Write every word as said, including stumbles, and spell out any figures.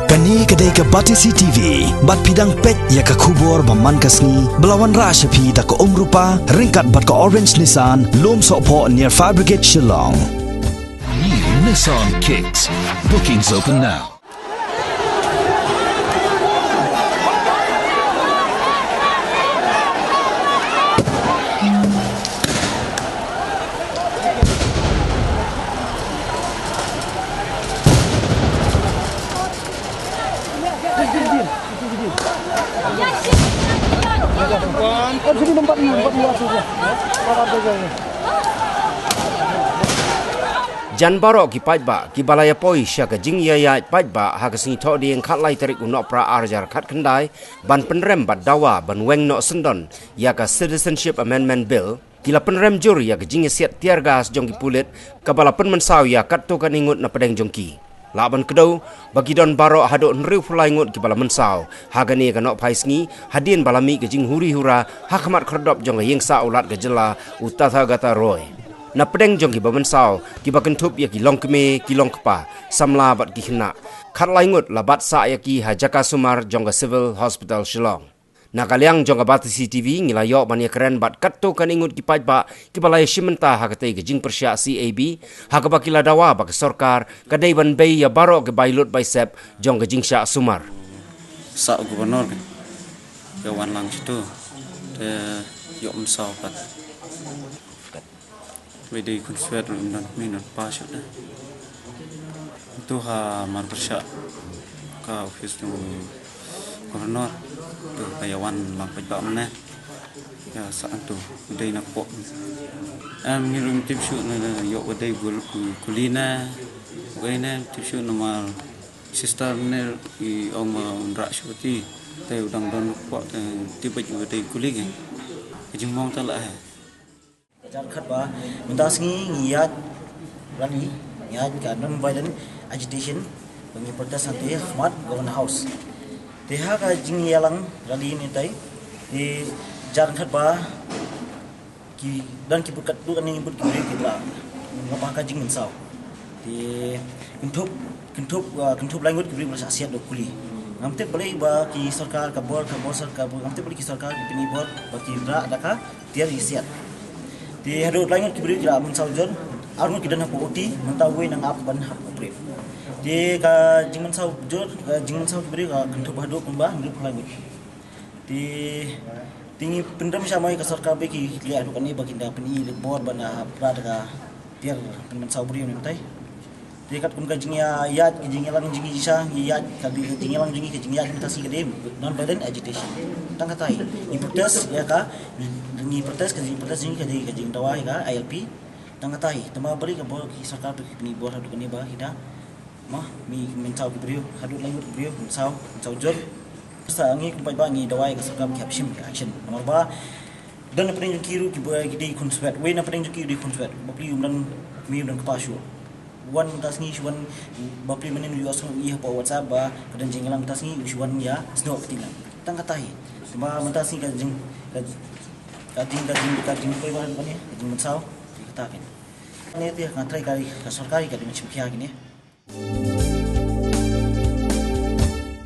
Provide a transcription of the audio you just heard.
Kane ka dei ka Batesi T V, bad phi dang peit ïa ka khubor ba man ka sngi, ba la wanrah sha phi da ka Umrupa, ryngkat bad ka Orange Nissan, Lumsohphoh near Fire Brigade Shillong. New Nissan Kicks. Bookings open now. Jan baroh ki paidbah kiba la ïapoi sha ka jingïaid paidbah ha ka sngi Thohdieng khatlai tarik u Nohprah arhajar khatkhyndai ban pynrem bad dawa ban weng noh syndon ïa ka Citizenship Amendment Bill, ki la pynrem jur ïa ka jingïasiat tear gas jong ki pulit kaba la pynmynsaw ïa katto katne ngut na pdeng jong ki. Lah ban kdew ba ki don baroh haduh hynriewphew lai ngut kiba la mynsaw ha kane ka nohphai sngi, hadien ba la mih ka jinghuri hura ha khmat khyrdop jong ka ïingsah u Lat ka jylla u Tathagata Roy. Na pdeng jong kiba mynsaw, kiba kynthup ïa ki longkmie, ki longkpa, samla bad ki khynnah, khatlai ngut la bat sah ïa ki ha jaka sumar jong ka Civil Hospital Shillong. Na ka liang jong ka Batesi T V ngi la ïoh ban ïakren bad katto katne ngut ki paidbah kiba la ïashim bynta ha katei ka jingpyrshah C A B, ha kaba ki la dawa ba ka sorkar ka dei ban bei ïa baroh ki bai lut bai sep jong ka jingshah sumar. Sah u Governor kan ïa wan lang sha tu, te ïoh mynsaw pat. Ba dei khun swet ruh ym don kmie don kpa shuh da. Tu ha mar pyrshah ka office jong u Governor. Tu ka ïa wan lang paidbah mynne. Ïa sa tu dei na kpoh. Em ngi ruh ngim tip shuh na ïoh ba dei bul kuli na. Ba dei na tip shuh namar sister ne i ong ma un rah shuh ti. Te u dang don kpoh te tip ba dei kuli ke. Ka jingmong ta la he. Jar khat ba mynta sngi ngi ïaid rally, ngi ïaid ka non violent agitation, ba ngi protest hangtei ha khmat Government House. Te ha ka jingïalang rally mynta, te jar khat ba ki don ki bud katto katne bud ki briew ki ba ngi ba ka jingmynsaw. Te kynthup kynthup ah, kynthup lai ngut ki briew ba la shah siat da u kuli. Ngam tip balei ba ki sorkar ka bor ka bor sorkar ka bor, ngam tip balei ki sorkar ki pyni bor ba ki rah da ka tiar ïasiat. Te haduh lai ngut ki briew ki la mynsaw jur, ar ngut ki don hapoh O T, mynta uwei nang ap ban hap operate. Te ka jingmynsaw jur, ka jingmynsaw ki briew ka kynthup haduh kumba hynriewphew lai ngut. Te te ngi pynrem sha mo ïa ka sorkar ba ki leh haduh kane ba kin da pyni bor ban da hap rah da ka tiar pynmynsaw briew ne mynta. Te katkum ka jingïa ïaid ka jingïalang jingïasha ngi ïaid ka dei ka jingïalang jong ngi ka jingïaid mynta sngi ka dei non violent agitation. Tang kata hi ngi protest ïa ka, ngi protest ka jing protest jong ngi ka dei ka jingdawa ïa ka I L P. Tang kata hi te ma balei ka bor ki sorkar ba ki pyni bor haduh kane ba ki da ma mi mynsaw ki briew haduh lai ngut ki briew mynsaw mynsaw jur. Sa ngi kum paidbah ngi dawa ïa ka sorkar ba ki hap shim ka action namar ba don na pdeng jong ki ruh ki ba ki dei khun swet, wei na pdeng jong ki dei khun swet. Bapli um don kmie um don kpa shuh. Wan mynta sngi shu wan bapli mynnin u ïohsngew ïa hapoh WhatsApp ba ka don jingïalang mynta sngi u shu wan ïasnoh pyrthei lang. Tang kata hi. Te ma mynta sngi ka jing ka ka jing ka jing ka jing poi ba ka jing mynsaw. Te kata hi. Ne te nga trai ka ka sorkar ka dei ban shim khia kine.